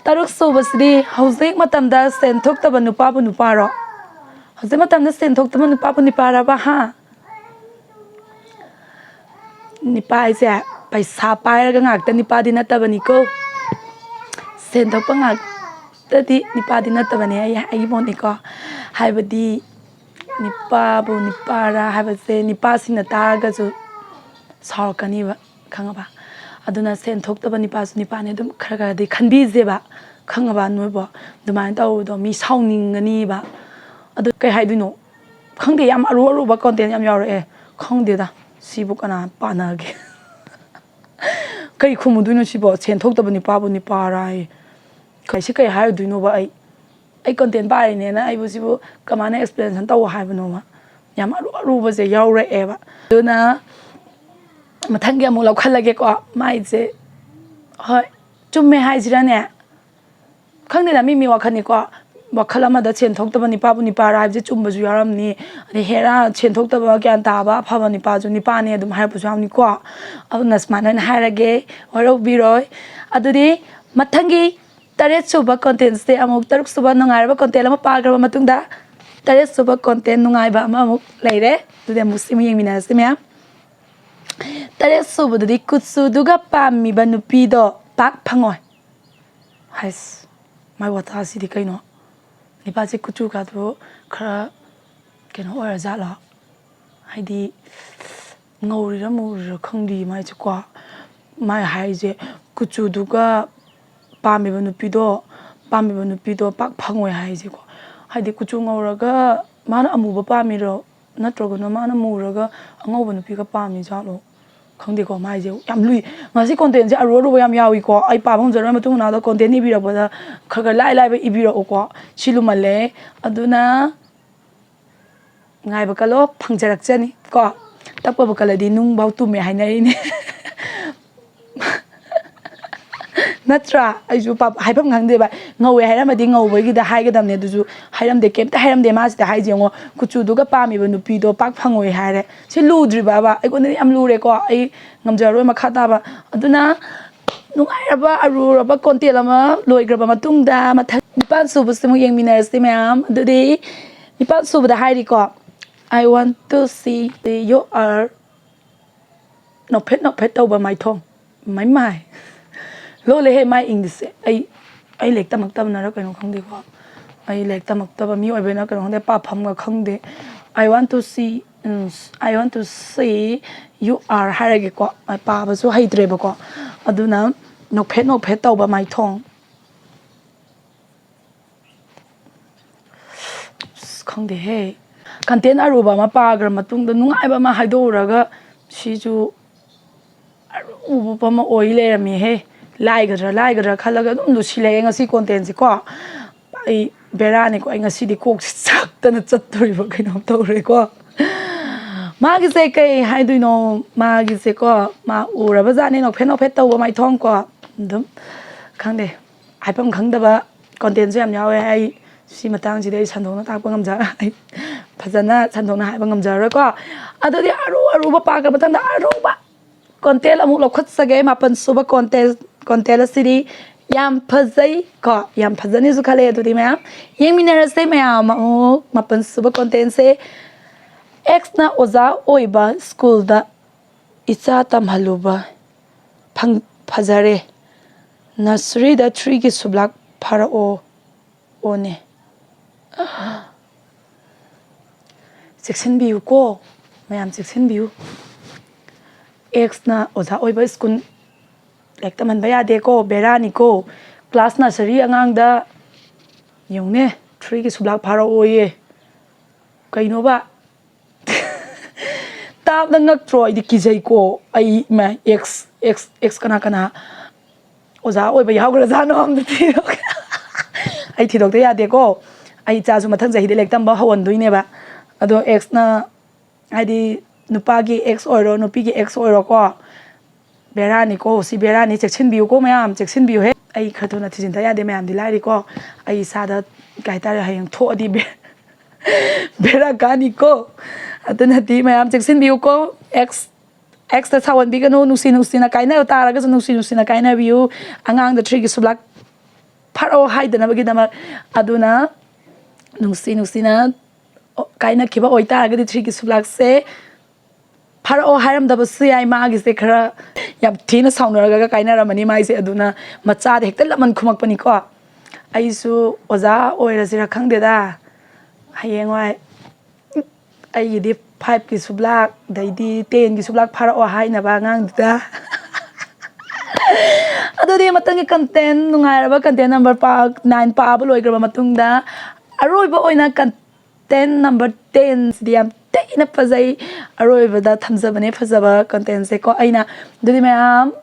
ꯇꯔꯨꯛ ꯁꯨꯕꯁꯤꯗꯤ ꯍꯧꯖꯤꯛ ꯃꯇꯝꯗ ꯁꯦꯟ ꯊꯣꯛꯇꯕ ꯅꯨꯄꯥꯕꯨ ꯅꯨꯄꯥꯔꯣ? ꯍꯧꯖꯤꯛ ꯃꯇꯝꯗ ꯁꯦꯟ ꯊꯣꯛꯇꯕ ꯅꯨꯄꯥꯕꯨ ꯅꯨꯄꯥꯔꯕ? ꯍꯥ? ꯅꯤꯄꯥ ꯍꯥꯏꯁꯦ ꯄꯩꯁꯥ ꯄꯥꯏꯔꯒ ꯉꯥꯛꯇ ꯅꯤꯄꯥꯗꯤ ꯅꯠꯇꯕꯅꯤꯀꯣ꯫ ꯁꯦꯟ ꯊꯣꯛꯄ ꯉꯥꯛꯇꯗꯤ ꯅꯤꯄꯥꯗꯤ ꯅꯠꯇꯕꯅꯦ, ꯑꯩ ꯑꯩꯒꯤ ꯃꯣꯠꯅꯤꯀꯣ꯫ ꯍꯥꯏꯕꯗꯤ ꯅꯤꯄꯥꯕꯨ ꯅꯤꯄꯥꯔꯥ ꯍꯥꯏꯕꯁꯦ ꯅꯤꯄꯥꯁꯤꯡꯅ ꯇꯥꯔꯒꯁꯨ ꯁꯥꯎꯔꯛꯀꯅꯤꯕ, ꯈꯪꯉꯕ? ꯑꯗꯨꯅ ꯁꯦꯟ ꯊꯣꯛꯇꯕ ꯅꯤꯄꯥꯁꯨ ꯅꯤꯄꯥꯅꯦ, ꯑꯗꯨꯝ ꯈꯔ ꯈꯔꯗꯤ ꯈꯟꯕꯤꯁꯦꯕ, ꯈꯪꯉꯕ ꯅꯣꯏꯕꯣ? ꯑꯗꯨꯃꯥꯏꯅ ꯇꯧꯕꯗꯣ ꯃꯤ ꯁꯥꯎꯅꯤꯡꯒꯅꯤꯕ꯫ ꯑꯗꯨ ꯀꯩ ꯍꯥꯏꯗꯣꯏꯅꯣ? ꯈꯪꯗꯦ, ꯌꯥꯝ ꯑꯔꯨ ꯑꯔꯨꯕ ꯀꯣꯟꯇꯦꯟ ꯌꯥꯝ ꯌꯥꯎꯔꯛꯑꯦ꯫ ꯈꯪꯗꯦꯗ, ꯁꯤꯕꯨ ꯀꯅꯥ ꯄꯥꯅꯒꯦ? ꯀꯩ ꯈꯨꯝꯃꯨꯗꯣꯏꯅꯣ ꯁꯤꯕꯣ? ꯁꯦꯟ ꯊꯣꯛꯇꯕ ꯅꯤꯄꯥꯕꯨ ꯅꯤꯄꯥꯔꯥ ꯍꯥꯏꯌꯦ꯫ ꯀꯩ, ꯁꯤ ꯀꯩ ꯍꯥꯏꯔꯨꯗꯣꯏꯅꯣꯕ? ꯑꯩ, ꯑꯩ ꯀꯣꯟꯇꯦꯟ ꯄꯥꯔꯤꯅꯦꯅ ꯑꯩꯕꯨ ꯁꯤꯕꯨ ꯀꯃꯥꯏꯅ ꯑꯦꯛꯁꯄ꯭ꯂꯦꯅꯦꯁꯟ ꯇꯧ ꯍꯥꯏꯕꯅꯣꯕ? ꯌꯥꯝ ꯑꯔꯨ ꯑꯔꯨꯕꯁꯦ ꯌꯥꯎꯔꯛꯑꯦꯕ꯫ ꯑꯗꯨꯅ ꯃꯊꯪꯒꯤ ꯑꯃꯨꯛ ꯂꯧꯈꯠꯂꯒꯦꯀꯣ꯫ ꯃꯥꯏꯁꯦ, ꯍꯣꯏ, ꯆꯨꯝꯃꯦ ꯍꯥꯏꯁꯤꯔꯅꯦ? ꯈꯪꯗꯦꯗ, ꯃꯤ ꯃꯤ ꯋꯥꯈꯜꯅꯤꯀꯣ꯫ ꯋꯥꯈꯜ ꯑꯃꯗ ꯁꯦꯟ ꯊꯣꯛꯇꯕ ꯅꯤꯄꯥꯕꯨ ꯅꯤꯄꯥꯔꯥ ꯍꯥꯏꯕꯁꯦ ꯆꯨꯝꯕꯁꯨ ꯌꯥꯎꯔꯝꯅꯤ꯫ ꯑꯗꯩ ꯍꯦꯔꯥ ꯁꯦꯟ ꯊꯣꯛꯇꯕ ꯒ꯭ꯌꯥꯟ ꯇꯥꯕ ꯑꯐꯕ ꯅꯤꯄꯥꯁꯨ ꯅꯤꯄꯥꯅꯦ ꯑꯗꯨꯝ ꯍꯥꯏꯔꯛꯄꯁꯨ ꯌꯥꯎꯅꯤꯀꯣ꯫ ꯑꯗꯨꯅ ꯁꯨꯃꯥꯏꯅ ꯑꯣꯏꯅ ꯍꯥꯏꯔꯒꯦ, ꯋꯥꯔꯧꯕꯤꯔꯣꯏ꯫ ꯑꯗꯨꯗꯤ ꯃꯊꯪꯒꯤ ꯇꯔꯦꯠ ꯁꯨꯕ ꯀꯣꯟꯇꯦꯟꯁꯦ ꯑꯃꯨꯛ, ꯇꯔꯨꯛ ꯁꯨꯕ ꯅꯨꯡꯉꯥꯏꯔꯕ ꯀꯣꯟꯇꯦꯟ ꯑꯃ ꯄꯥꯈ꯭ꯔꯕ ꯃꯇꯨꯡꯗ ꯇꯔꯦꯠ ꯁꯨꯕ ꯀꯣꯟꯇꯦꯟ ꯅꯨꯡꯉꯥꯏꯕ ꯑꯃ ꯑꯃꯨꯛ ꯂꯩꯔꯦ꯫ ꯑꯗꯨꯗꯤ ꯑꯃꯨꯛ ꯁꯤꯃ ꯌꯦꯡꯃꯤꯟꯅꯔꯁꯤ ꯃꯌꯥꯝ꯫ ꯇꯔꯦꯠ ꯁꯨꯕꯗꯗꯤ ꯀꯨꯆꯨꯗꯨꯒ ꯄꯥꯝꯃꯤꯕ ꯅꯨꯄꯤꯗꯣ ꯄꯥꯛ ꯐꯪꯉꯣꯏ꯫ ꯍꯥꯏꯁ꯫ ꯃꯥꯏ ꯋꯥꯇꯥꯁꯤꯗꯤ ꯀꯩꯅꯣ? ꯅꯤꯄꯥꯁꯦ ꯀꯨꯆꯨꯒꯗꯣ ꯈꯔ ꯀꯩꯅꯣ ꯑꯣꯏꯔꯖꯥꯠꯂꯣ? ꯍꯥꯏꯗꯤ ꯉꯧꯔꯤꯔ ꯃꯨꯔꯤꯔ ꯈꯪꯗꯦ ꯃꯥꯏꯁꯦꯀꯣ꯫ ꯃꯥꯏ ꯍꯥꯏꯔꯤꯁꯦ ꯀꯨꯆꯨꯗꯨꯒ ꯄꯥꯝꯃꯤꯕ ꯅꯨꯄꯤꯗꯣ, ꯄꯥꯝꯃꯤꯕ ꯅꯨꯄꯤꯗꯣ ꯄꯥꯛ ꯐꯪꯉꯣꯏ ꯍꯥꯏꯁꯦꯀꯣ꯫ ꯍꯥꯏꯗꯤ ꯀꯨꯆꯨ ꯉꯧꯔꯒ ꯃꯥꯅ ꯑꯃꯨꯕ ꯄꯥꯝꯃꯤꯔꯣ, ꯅꯠꯇ꯭ꯔꯒꯅ ꯃꯥꯅ ꯃꯨꯔꯒ ꯑꯉꯧꯕ ꯅꯨꯄꯤꯒ ꯄꯥꯝꯃꯤ ꯖꯥꯠꯂꯣ? ꯈꯪꯗꯦꯀꯣ, ꯃꯥꯏꯁꯦ ꯌꯥꯝ ꯂꯨꯏ꯫ ꯉꯁꯤ content ꯁꯦ ꯑꯔꯨ ꯑꯔꯨꯕ ꯌꯥꯝ ꯌꯥꯎꯏꯀꯣ꯫ ꯑꯩ ꯄꯥꯕ ꯉꯝꯖꯔꯣꯏ, ꯃꯇꯨꯡ ꯃꯅꯥꯎꯗ content ꯏꯕꯤꯔꯛꯄꯗ ꯈꯔ ꯈꯔ ꯂꯥꯏ ꯂꯥꯏꯕ ꯏꯕꯤꯔꯛꯎꯀꯣ꯫ ꯁꯤ ꯂꯨꯃꯜꯂꯦ꯫ ꯑꯗꯨꯅ ꯉꯥꯏꯕ ꯀꯜꯂꯣ, ꯐꯪꯖꯔꯛꯆꯅꯤ ꯀꯣ꯫ ꯇꯞꯄꯕꯨ ꯀꯜꯂꯗꯤ ꯅꯨꯡꯐꯥꯎ ꯇꯨꯝꯃꯦ ꯍꯥꯏꯅꯔꯤꯅꯦ꯫ ꯅꯠꯇ꯭ꯔꯥ? ꯑꯩꯁꯨ ꯄꯥꯞ-, ꯍꯥꯏꯐꯝ ꯈꯪꯗꯦꯕ꯫ ꯉꯧꯋꯦ ꯍꯥꯏꯔꯝꯃꯗꯤ ꯉꯧꯕꯒꯤꯗ ꯍꯥꯏꯒꯗꯕꯅꯦ, ꯑꯗꯨꯁꯨ ꯍꯥꯏꯔꯝꯗꯦ, ꯀꯩꯝꯇ ꯍꯥꯏꯔꯝꯗꯦ꯫ ꯃꯥꯁꯤꯗ ꯍꯥꯏꯁꯦ ꯌꯦꯡꯉꯣ, ꯀꯨꯆꯨꯗꯨꯒ ꯄꯥꯝꯃꯤꯕ ꯅꯨꯄꯤꯗꯣ ꯄꯥꯛ ꯐꯪꯉꯣꯏ ꯍꯥꯏꯔꯦ꯫ ꯁꯤ ꯂꯨꯗ꯭ꯔꯤꯕꯕ? ꯑꯩꯉꯣꯟꯗꯗꯤ ꯌꯥꯝ ꯂꯨꯔꯦꯀꯣ, ꯑꯩ ꯉꯝꯖꯔꯔꯣꯏ ꯃꯈꯥ ꯇꯥꯕ꯫ ꯑꯗꯨꯅ ꯅꯨꯡꯉꯥꯏꯔꯕ ꯑꯔꯨꯔꯕ content ꯑꯃ ꯂꯣꯏꯈ꯭ꯔꯕ ꯃꯇꯨꯡꯗ, ꯃꯊꯪ ꯅꯤꯄꯥꯟ ꯁꯨꯕꯁꯤꯃꯨꯛ ꯌꯦꯡꯃꯤꯟꯅꯔꯁꯤ ꯃꯌꯥꯝ꯫ ꯑꯗꯨꯗꯤ ꯅꯤꯄꯥꯟ ꯁꯨꯕꯗ ꯍꯥꯏꯔꯤꯀꯣ, "I want to see your art." ꯅꯣꯛꯐꯦꯠ ꯅꯣꯛꯐꯦꯠ ꯇꯧꯕ ꯃꯥꯏꯊꯣꯡ꯫ ꯃꯥꯏ ꯃꯥꯏ꯫ ꯂꯣꯜꯂꯦꯍꯦ ꯃꯥꯏ ꯏꯪꯂꯤꯁꯁꯦ꯫ ꯑꯩ, ꯑꯩ ꯂꯥꯏꯔꯤꯛ ꯇꯝꯃꯛꯇꯕꯅꯔ ꯀꯩꯅꯣ ꯈꯪꯗꯦꯀꯣ꯫ ꯑꯩ ꯂꯥꯏꯔꯤꯛ ꯇꯝꯃꯛꯇꯕ ꯃꯤ ꯑꯣꯏꯕꯅ ꯀꯩꯅꯣ ꯈꯪꯗꯦ, ꯄꯥꯐꯝꯒ ꯈꯪꯗꯦ꯫ "I want to see, um, I want to see you are" ꯍꯥꯏꯔꯒꯦꯀꯣ꯫ ꯄꯥꯕꯁꯨ ꯍꯩꯇ꯭ꯔꯦꯕꯀꯣ꯫ ꯑꯗꯨꯅ ꯅꯣꯛꯐꯦꯠ ꯅꯣꯛꯐꯦꯠ ꯇꯧꯕ ꯃꯥꯏꯊꯣꯡ꯫ ꯑꯁ, ꯈꯪꯗꯦꯍꯦ꯫ Content ꯑꯔꯨꯕ ꯑꯃ ꯄꯥꯈ꯭ꯔ ꯃꯇꯨꯡꯗ ꯅꯨꯡꯉꯥꯏꯕ ꯑꯃ ꯍꯥꯏꯗꯣꯛꯎꯔꯒ ꯁꯤꯁꯨ ꯑꯔꯨꯕ ꯑꯃ ꯑꯣꯏ ꯂꯩꯔꯝꯃꯦꯍꯦ꯫ ꯂꯥꯏꯒꯗ꯭ꯔꯥ ꯂꯥꯏꯒꯗ꯭ꯔꯥ ꯈꯜꯂꯒ ꯑꯗꯨꯝ ꯂꯨꯁꯤꯜꯂꯛꯑꯦ ꯉꯁꯤ content ꯁꯦꯀꯣ꯫ ꯑꯩ ꯕꯦꯔꯥꯅꯤꯀꯣ, ꯑꯩ ꯉꯁꯤꯗꯤ ꯀꯣꯛꯁꯦ ꯆꯥꯛꯇꯅ ꯆꯠꯇꯣꯔꯤꯕ ꯀꯩꯅꯣꯝ ꯇꯧꯔꯦꯀꯣ꯫ ꯃꯥꯒꯤꯁꯦ ꯀꯩ ꯍꯥꯏꯗꯣꯏꯅꯣ? ꯃꯥꯒꯤꯁꯦꯀꯣ, ꯃꯥ ꯎꯔꯕ ꯖꯥꯠꯅꯤ, ꯅꯣꯛꯐꯦꯠ ꯅꯣꯛꯐꯦꯠ ꯇꯧꯕ ꯃꯥꯏꯊꯣꯡꯀꯣ꯫ ꯑꯗꯨꯝ ꯈꯪꯗꯦ, ꯍꯥꯏꯐꯝ ꯈꯪꯗꯕ content ꯁꯨ ꯌꯥꯝ ꯌꯥꯎꯋꯦ꯫ ꯑꯩ ꯁꯤ ꯃꯇꯥꯡꯁꯤꯗꯤ ꯑꯩ ꯁꯟꯗꯣꯛꯅ ꯇꯥꯛꯄ ꯉꯝꯖꯔꯣꯏ, ꯑꯩ ꯐꯖꯅ ꯁꯟꯗꯣꯛꯅ ꯍꯥꯏꯕ ꯉꯝꯖꯔꯔꯣꯏꯀꯣ꯫ ꯑꯗꯨꯗꯤ ꯑꯔꯨ ꯑꯔꯨꯕ ꯄꯥꯈ꯭ꯔ ꯃꯊꯪꯗ ꯑꯔꯨꯕ content ꯑꯃꯨꯛ ꯂꯧꯈꯠꯆꯒꯦ꯫ ꯃꯥꯄꯟ ꯁꯨꯕ content, content ꯑꯁꯤꯗꯤ ꯌꯥꯝ ꯐꯖꯩ ꯀꯣ, ꯌꯥꯝ ꯐꯖꯅꯤꯁꯨ ꯈꯜꯂꯦ꯫ ꯑꯗꯨꯗꯤ ꯃꯌꯥꯝ ꯌꯦꯡꯃꯤꯟꯅꯔꯁꯦ꯫ ꯃꯌꯥꯝ ꯑꯃꯨꯛ ꯃꯥꯄꯟ ꯁꯨꯕ content ꯁꯦ, "Ex ꯅ ꯑꯣꯖꯥ ꯑꯣꯏꯕ school ꯗ ꯏꯆꯥ ꯇꯝꯍꯜꯂꯨꯕ ꯐꯪ-, ꯐꯖꯔꯦ꯫ Nursery ꯗ three ꯒꯤ ꯁꯨꯞꯂꯥꯛ ꯐꯥꯔꯛꯑꯣ ꯑꯣꯅꯦ꯫ ꯆꯦꯛꯁꯤꯟꯕꯤꯌꯨꯀꯣ, ꯃꯌꯥꯝ ꯆꯦꯛꯁꯤꯟꯕꯤꯌꯨ꯫ ꯑꯦꯛꯁꯅ ꯑꯣꯖꯥ ꯑꯣꯏꯕ ꯁ꯭ꯀꯨꯜ ꯂꯥꯏꯔꯤꯛ ꯇꯝꯍꯟꯕ ꯌꯥꯗꯦꯀꯣ, ꯕꯦꯔꯥꯅꯤꯀꯣ꯫ ꯀ꯭ꯂꯥꯁ ꯅꯔꯁꯔꯤ ꯑꯉꯥꯡꯗ ꯌꯦꯡꯉꯨꯅꯦ, ꯊ꯭ꯔꯤꯒꯤ ꯁꯨꯞꯂꯥꯛ ꯐꯥꯔꯛꯑꯣꯌꯦ꯫ ꯀꯩꯅꯣꯕ? ꯇꯥꯕꯗ ꯉꯛꯇ꯭ꯔꯣ? ꯑꯩꯗꯤ ꯀꯤꯖꯩꯀꯣ꯫ ꯑꯩ ꯏꯃꯥ, ꯑꯦꯛꯁ ꯑꯦꯛꯁ ꯑꯦꯛꯁ ꯀꯅꯥ ꯀꯅꯥ ꯑꯣꯖꯥ ꯑꯣꯏꯕ ꯌꯥꯎꯈ꯭ꯔꯖꯥꯠꯅꯣ ꯑꯝꯇ ꯊꯤꯗꯣꯛ ꯑꯩ ꯊꯤꯗꯣꯛꯇ ꯌꯥꯗꯦꯀꯣ꯫ ꯑꯩ ꯏꯆꯥꯁꯨ ꯃꯊꯪ ꯆꯍꯤꯗ ꯂꯥꯏꯔꯤꯛ ꯇꯝꯕ ꯍꯧꯍꯟꯗꯣꯏꯅꯦꯕ꯫ ꯑꯗꯣ ꯑꯦꯛꯁꯅ, ꯍꯥꯏꯗꯤ, ꯅꯨꯄꯥꯒꯤ ꯑꯦꯛꯁ ꯑꯣꯏꯔꯣ, ꯅꯨꯄꯤꯒꯤ ꯑꯦꯛꯁ ꯑꯣꯏꯔꯣꯀꯣ, ꯕꯦꯔꯥꯅꯤꯀꯣ꯫ ꯁꯤ ꯕꯦꯔꯥꯅꯤ, ꯆꯦꯛꯁꯤꯟꯕꯤꯌꯨꯀꯣ ꯃꯌꯥꯝ, ꯆꯦꯛꯁꯤꯟꯕꯤꯌꯨꯍꯦ꯫ ꯑꯩ ꯈꯔ ꯊꯨꯅ ꯊꯤꯖꯤꯟꯗ ꯌꯥꯗꯦ ꯃꯌꯥꯝꯗꯤ ꯂꯥꯏꯔꯤꯀꯣ꯫ ꯑꯩ ꯏꯁꯥꯗ ꯀꯩ ꯍꯥꯏꯇꯥꯔꯦ, ꯍꯌꯦꯡ ꯊꯣꯛꯑꯗꯤ ꯕꯦ- ꯕꯦꯔꯥ ꯀꯥꯅꯤꯀꯣ꯫ ꯑꯗꯨꯅꯗꯤ ꯃꯌꯥꯝ ꯆꯦꯛꯁꯤꯟꯕꯤꯌꯨꯀꯣ꯫ ꯑꯦꯛꯁ ꯑꯦꯛꯁꯇ ꯁꯥꯎꯍꯟꯕꯤꯒꯅꯨ꯫ ꯅꯨꯡꯁꯤ ꯅꯨꯡꯁꯤꯅ ꯀꯥꯏꯅꯕ ꯇꯥꯔꯒꯁꯨ ꯅꯨꯡꯁꯤ ꯅꯨꯡꯁꯤꯅ ꯀꯥꯏꯅꯕꯤꯌꯨ꯫ ꯑꯉꯥꯡꯗ ꯊ꯭ꯔꯤꯒꯤ ꯁꯨꯞꯂꯥꯛ ꯐꯥꯔꯛꯑꯣ ꯍꯥꯏꯗꯅꯕꯒꯤꯗꯃꯛ꯫ ꯑꯗꯨꯅ ꯅꯨꯡꯁꯤ ꯅꯨꯡꯁꯤꯅ ꯀꯥꯏꯅꯈꯤꯕ ꯑꯣꯏꯇꯥꯔꯒꯗꯤ ꯊ꯭ꯔꯤꯒꯤ ꯁꯨꯞꯂꯥꯛꯁꯦ ꯐꯥꯔꯛꯑꯣ ꯍꯥꯏꯔꯝꯗꯕꯁꯨ ꯌꯥꯏ꯫ ꯃꯥꯒꯤꯁꯦ ꯈꯔ ꯌꯥꯝ ꯊꯤꯅ ꯁꯥꯎꯅꯔꯒ ꯀꯥꯏꯅꯔꯝꯃꯅꯤ ꯃꯥꯏꯁꯦ꯫ ꯑꯗꯨꯅ ꯃꯆꯥꯗ ꯍꯦꯛꯇ ꯂꯃꯟ ꯈꯨꯝꯃꯛꯄꯅꯤꯀꯣ꯫ ꯑꯩꯁꯨ ꯑꯣꯖꯥ ꯑꯣꯏꯔꯁꯤꯔ ꯈꯪꯗꯦꯗ꯫ ꯍꯌꯦꯡꯋꯥꯏ ꯑꯩꯒꯤꯗꯤ ꯐꯥꯏꯚꯀꯤ ꯁꯨꯞꯂꯥꯛ, ꯑꯗꯩꯗꯤ ꯇꯦꯟꯒꯤ ꯁꯨꯞꯂꯥꯛ ꯐꯥꯔꯛꯑꯣ ꯍꯥꯏꯅꯕ ꯑꯉꯥꯡꯗꯨꯗ꯫ ꯑꯗꯨꯗꯤ ꯃꯊꯪꯒꯤ ꯀꯟꯇꯦꯟ, ꯅꯨꯡꯉꯥꯏꯔꯕ ꯀꯟꯇꯦꯟ ꯅꯝꯕꯔ ꯄꯥ-, ꯅꯥꯏꯟ ꯄꯥꯕ ꯂꯣꯏꯈ꯭ꯔꯕ ꯃꯇꯨꯡꯗ, ꯑꯔꯣꯏꯕ ꯑꯣꯏꯅ ꯀꯟꯇꯦꯟ ꯅꯝꯕꯔ ꯇꯦꯟꯁꯤꯗꯤ ꯌꯥꯝ ꯊꯤꯅ ꯐꯖꯩ꯫ ꯑꯔꯣꯏꯕꯗ ꯊꯝꯖꯕꯅꯦ ꯐꯖꯕ ꯀꯟꯇꯦꯟꯁꯦꯀꯣ꯫ ꯑꯩꯅ, ꯑꯗꯨꯗꯤ ꯃꯌꯥꯝ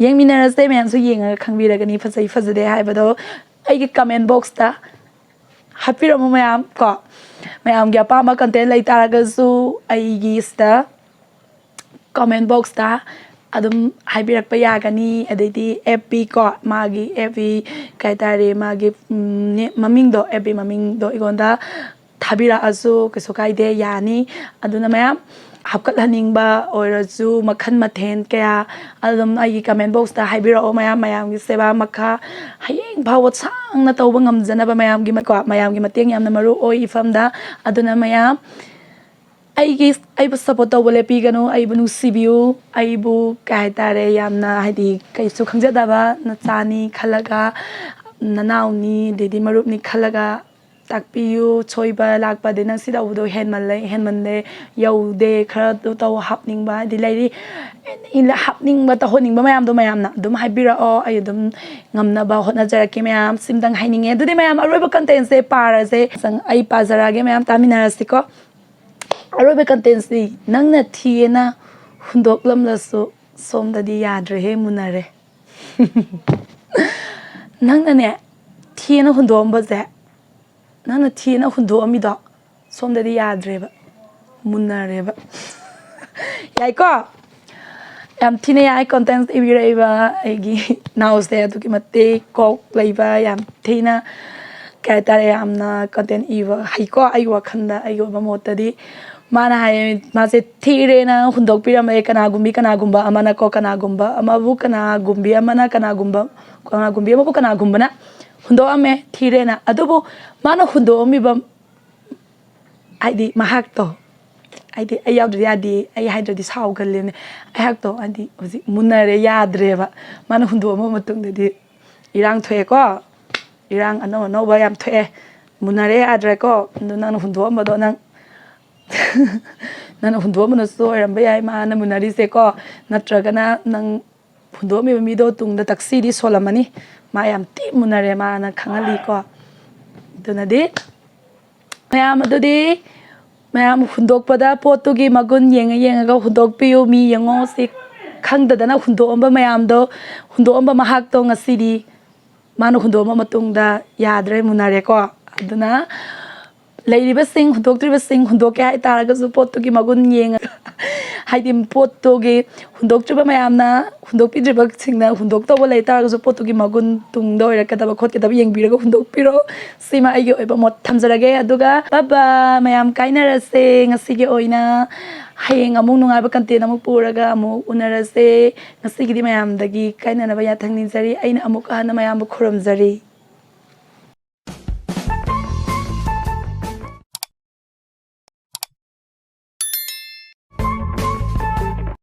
ꯌꯦꯡꯃꯤꯟꯅꯔꯁꯦ, ꯃꯌꯥꯝꯁꯨ ꯌꯦꯡꯉꯒ ꯈꯪꯕꯤꯔꯒꯅꯤ ꯐꯖꯩ ꯐꯖꯗꯦ ꯍꯥꯏꯕꯗꯣ ꯑꯩꯒꯤ ꯀꯃꯦꯟ ꯕꯣꯛꯁꯇ ꯍꯥꯞꯄꯤꯔꯝꯃꯨ ꯃꯌꯥꯝ ꯀꯣ꯫ ꯃꯌꯥꯝꯒꯤ ꯑꯄꯥꯝꯕ ꯀꯟꯇꯦꯟ ꯂꯩ ꯇꯥꯔꯒꯁꯨ ꯑꯩꯒꯤ ꯁꯤꯗ ꯀꯃꯦꯟ ꯕꯣꯛꯁꯇ ꯑꯗꯨꯝ ꯍꯥꯏꯕꯤꯔꯛꯄ ꯌꯥꯒꯅꯤ꯫ ꯑꯗꯩꯗꯤ ꯑꯦꯐ ꯕꯤ ꯀꯣ, ꯃꯥꯒꯤ ꯑꯦꯐ ꯕꯤ ꯀꯩ ꯍꯥꯏꯇꯥꯔꯦ, ꯃꯥꯒꯤ, ꯎꯝ, ꯅꯦ-, ꯃꯃꯤꯡꯗꯣ, ꯑꯦꯐ ꯕꯤ ꯃꯃꯤꯡꯗꯣ ꯑꯩꯉꯣꯟꯗ ꯊꯥꯕꯤꯔꯛꯑꯁꯨ ꯀꯩꯁꯨ ꯀꯥꯏꯗꯦ, ꯌꯥꯅꯤ꯫ ꯑꯗꯨꯅ ꯃꯌꯥꯝ ꯍꯥꯞꯀꯠꯍꯟꯅꯤꯡꯕ ꯑꯣꯏꯔꯁꯨ, ꯃꯈꯜ ꯃꯊꯦꯜ ꯀꯌꯥ ꯑꯗꯨꯝ ꯑꯩꯒꯤ ꯀꯃꯦꯟ ꯕꯣꯛꯁꯇ ꯍꯥꯏꯕꯤꯔꯛꯑꯣ꯫ ꯃꯌꯥꯝ, ꯃꯌꯥꯝꯒꯤ ꯁꯦꯕꯥ ꯃꯈꯥ ꯍꯌꯦꯡ ꯐꯥꯎꯕ ꯁꯥꯡꯅ ꯇꯧꯕ ꯉꯝꯖꯅꯕ ꯃꯌꯥꯝꯒꯤ ꯃ-, ꯀꯣ, ꯃꯌꯥꯝꯒꯤ ꯃꯇꯦꯡ ꯌꯥꯝꯅ ꯃꯔꯨ ꯑꯣꯏ ꯏꯐꯝꯗ꯫ ꯑꯗꯨꯅ ꯃꯌꯥꯝ ꯑꯩꯒꯤ, ꯑꯩꯕꯨ ꯁꯞꯄꯣꯔꯠ ꯇꯧꯕ ꯂꯦꯞꯄꯤꯒꯅꯨ, ꯑꯩꯕꯨ ꯅꯨꯡꯁꯤꯕꯤꯌꯨ, ꯑꯩꯕꯨ ꯀꯩ ꯍꯥꯏꯇꯥꯔꯦ, ꯌꯥꯝꯅ, ꯍꯥꯏꯗꯤ, ꯀꯩꯁꯨ ꯈꯪꯖꯗꯕ ꯅꯆꯥꯅꯤ ꯈꯜꯂꯒ ꯅꯅꯥꯎꯅꯤ ꯑꯗꯩꯗꯤ ꯃꯔꯨꯞꯅꯤ ꯈꯜꯂꯒ ꯇꯥꯛꯄꯤꯌꯨ꯫ ꯁꯣꯏꯕ ꯂꯥꯛꯄ ꯑꯗꯩ ꯅꯪ ꯁꯤ ꯇꯧꯕꯗꯣ ꯍꯦꯟꯃꯜꯂꯦ, ꯍꯦꯟꯃꯜꯂꯦ, ꯌꯧꯗꯦ, ꯈꯔ ꯑꯗꯨ ꯇꯧ, ꯍꯥꯞꯅꯤꯡꯕ ꯍꯥꯏꯗꯤ ꯂꯩꯔꯤ꯫ ꯍꯥꯞꯅꯤꯡꯕ, ꯇꯧꯍꯟꯅꯤꯡꯕ ꯃꯌꯥꯝꯗꯣ ꯃꯌꯥꯝꯅ ꯑꯗꯨꯝ ꯍꯥꯏꯕꯤꯔꯛꯑꯣ꯫ ꯑꯩ ꯑꯗꯨꯝ ꯉꯝꯅꯕ ꯍꯣꯠꯅꯖꯔꯛꯀꯦ ꯃꯌꯥꯝ꯫ ꯁꯤꯝꯇꯪ ꯍꯥꯏꯅꯤꯡꯉꯦ꯫ ꯑꯗꯨꯗꯤ ꯃꯌꯥꯝ, ꯑꯔꯣꯏꯕ contentꯁꯦ ꯄꯥꯔꯁꯦ꯫ ꯑꯩ ꯄꯥꯖꯔꯛꯑꯒꯦ ꯃꯌꯥꯝ, ꯇꯥꯃꯤꯟꯅꯔꯁꯤꯀꯣ꯫ ꯑꯔꯣꯏꯕ contentꯁꯤ, ꯅꯪꯅ ꯊꯤꯌꯦꯅ ꯍꯨꯟꯗꯣꯛꯂꯝꯂꯁꯨ ꯁꯣꯝꯗꯗꯤ ꯌꯥꯗ꯭ꯔꯦꯍꯦ, ꯃꯨꯟꯅꯔꯦ꯫ ꯅꯪꯅꯅꯦ, ꯊꯤꯌꯦꯅ ꯍꯨꯟꯗꯣꯛꯑꯝꯕꯁꯦ, ꯅꯪꯅ ꯊꯤꯌꯦꯅ ꯍꯨꯟꯗꯣꯛꯑꯝꯃꯤꯗꯣ ꯁꯣꯝꯗꯗꯤ ꯌꯥꯗ꯭ꯔꯦꯕ, ꯃꯨꯟꯅꯔꯦꯕ꯫ ꯌꯥꯏꯀꯣ? ꯌꯥꯝ ꯊꯤꯅ ꯌꯥꯏ content ꯏꯕꯤꯔꯛꯏꯕ ꯑꯩꯒꯤ ꯅꯥꯎꯁꯦ꯫ ꯑꯗꯨꯛꯀꯤ ꯃꯇꯤꯛ ꯀꯣꯛ ꯂꯩꯕ, ꯌꯥꯝ ꯊꯤꯅ, ꯀꯩ ꯍꯥꯏꯇꯥꯔꯦ, ꯌꯥꯝꯅ content ꯏꯕ ꯍꯩꯀꯣ꯫ ꯑꯩꯒꯤ ꯋꯥꯈꯜꯗ, ꯑꯩꯒꯤ ꯑꯣꯏꯕ ꯃꯣꯠꯇꯗꯤ, ꯃꯥꯅ ꯍꯥꯏꯌꯦ, ꯃꯥꯁꯦ ꯊꯤꯔꯦꯅ ꯍꯨꯟꯗꯣꯛꯄꯤꯔꯝꯃꯦ꯫ ꯀꯅꯥꯒꯨꯝꯕꯤ, ꯀꯅꯥꯒꯨꯝꯕ ꯑꯃꯅꯀꯣ, ꯀꯅꯥꯒꯨꯝꯕ ꯑꯃꯕꯨ, ꯀꯅꯥꯒꯨꯝꯕꯤ ꯑꯃꯅ, ꯀꯅꯥꯒꯨꯝꯕ, ꯀꯅꯥꯒꯨꯝꯕꯤ ꯑꯃꯕꯨ ꯀꯅꯥꯒꯨꯝꯕꯅ ꯍꯨꯟꯗꯣꯛꯑꯝꯃꯦ, ꯊꯤꯔꯦꯅ꯫ ꯑꯗꯨꯕꯨ ꯃꯥꯅ ꯍꯨꯟꯗꯣꯛꯑꯝꯃꯤꯕ, ꯍꯥꯏꯗꯤ, ꯃꯍꯥꯛꯇꯣ, ꯍꯥꯏꯗꯤ, ꯑꯩ ꯌꯥꯎꯗ꯭ꯔꯗꯤ ꯌꯥꯗꯦ, ꯑꯩ ꯍꯥꯏꯗ꯭ꯔꯗꯤ ꯁꯥꯎꯒꯜꯂꯦꯅꯦ꯫ ꯑꯩꯍꯥꯛꯇꯣ, ꯍꯥꯏꯗꯤ, ꯍꯧꯖꯤꯛ ꯃꯨꯟꯅꯔꯦ, ꯌꯥꯗ꯭ꯔꯦꯕ꯫ ꯃꯥꯅ ꯍꯨꯟꯗꯣꯛꯑꯝꯃ ꯃꯇꯨꯡꯗꯗꯤ ꯏꯔꯥꯡ ꯊꯣꯛꯑꯦꯀꯣ꯫ ꯏꯔꯥꯡ ꯑꯅꯧ ꯑꯅꯧꯕ ꯌꯥꯝ ꯊꯣꯛꯑꯦ꯫ ꯃꯨꯟꯅꯔꯦ, ꯌꯥꯗ꯭ꯔꯦꯀꯣ꯫ ꯑꯗꯨ ꯅꯪꯅ ꯍꯨꯟꯗꯣꯛꯑꯝꯕꯗꯣ ꯅꯪ, ꯅꯪꯅ ꯍꯨꯟꯗꯣꯛꯑꯝꯕꯅꯁꯨ ꯑꯣꯏꯔꯝꯕ ꯌꯥꯏ ꯃꯥꯅ ꯃꯨꯟꯅꯔꯤꯁꯦꯀꯣ꯫ ꯅꯠꯇ꯭ꯔꯒꯅ ꯅꯪ ꯍꯨꯟꯗꯣꯛꯑꯝꯃꯤꯕ ꯃꯤꯗꯣ ꯇꯨꯡꯗ ꯇꯛꯁꯤꯗꯤ ꯁꯣꯜꯂꯝꯃꯅꯤ꯫ ꯃꯥ ꯌꯥꯝ ꯊꯤ ꯃꯨꯟꯅꯔꯦ, ꯃꯥꯅ ꯈꯪꯍꯜꯂꯤꯀꯣ꯫ ꯑꯗꯨꯅꯗꯤ ꯃꯌꯥꯝ, ꯑꯗꯨꯗꯤ ꯃꯌꯥꯝ ꯍꯨꯟꯗꯣꯛꯄꯗ ꯄꯣꯠꯇꯨꯒꯤ ꯃꯒꯨꯟ ꯌꯦꯡꯉ ꯌꯦꯡꯉꯒ ꯍꯨꯟꯗꯣꯛꯄꯤꯌꯨ꯫ ꯃꯤ ꯌꯦꯡꯉꯣ, ꯁꯤ ꯈꯪꯗꯗꯅ ꯍꯨꯟꯗꯣꯛꯑꯝꯕ ꯃꯌꯥꯝꯗꯣ, ꯍꯨꯟꯗꯣꯛꯑꯝꯕ ꯃꯍꯥꯛꯇꯣ ꯉꯁꯤꯗꯤ ꯃꯥꯅ ꯍꯨꯟꯗꯣꯛꯑꯝꯕ ꯃꯇꯨꯡꯗ ꯌꯥꯗ꯭ꯔꯦ, ꯃꯨꯟꯅꯔꯦꯀꯣ꯫ ꯑꯗꯨꯅ ꯂꯩꯔꯤꯕꯁꯤꯡ, ꯍꯨꯟꯗꯣꯛꯇ꯭ꯔꯤꯕꯁꯤꯡ, ꯍꯨꯟꯗꯣꯛꯀꯦ ꯍꯥꯏꯇꯥꯔꯒꯁꯨ ꯄꯣꯠꯇꯨꯒꯤ ꯃꯒꯨꯟ ꯌꯦꯡꯉꯒ, ꯍꯥꯏꯗꯤ ꯄꯣꯠꯇꯨꯒꯤ ꯍꯨꯟꯗꯣꯛꯇ꯭ꯔꯤꯕ ꯃꯌꯥꯝꯅ, ꯍꯨꯟꯗꯣꯛꯄꯤꯗ꯭ꯔꯤꯕꯁꯤꯡꯅ ꯍꯨꯟꯗꯣꯛꯇꯧꯕ ꯂꯩꯇꯥꯔꯒꯁꯨ ꯄꯣꯠꯇꯨꯒꯤ ꯃꯒꯨꯟ ꯇꯨꯡꯗ ꯑꯣꯏꯔꯛꯀꯗꯕ ꯈꯣꯠꯀꯗꯕ ꯌꯦꯡꯕꯤꯔꯒ ꯍꯨꯟꯗꯣꯛꯄꯤꯔꯣ꯫ ꯁꯤꯃ ꯑꯩꯒꯤ ꯑꯣꯏꯕ ꯃꯣꯠ ꯊꯝꯖꯔꯒꯦ꯫ ꯑꯗꯨꯒ bye bye, ꯃꯌꯥꯝ ꯀꯥꯏꯅꯔꯁꯦ ꯉꯁꯤꯒꯤ ꯑꯣꯏꯅ꯫ ꯍꯌꯦꯡ ꯑꯃꯨꯛ ꯅꯨꯡꯉꯥꯏꯕ content ꯑꯃꯨꯛ ꯄꯨꯔꯒ ꯑꯃꯨꯛ ꯎꯅꯔꯁꯦ꯫ ꯉꯁꯤꯒꯤꯗꯤ ꯃꯌꯥꯝꯗꯒꯤ ꯀꯥꯏꯅꯅꯕ ꯌꯥꯊꯪ ꯅꯤꯖꯔꯤ꯫ ꯑꯩꯅ ꯑꯃꯨꯛ ꯍꯟꯅ ꯃꯌꯥꯝꯕꯨ ꯈꯨꯔꯨꯝꯖꯔꯤ꯫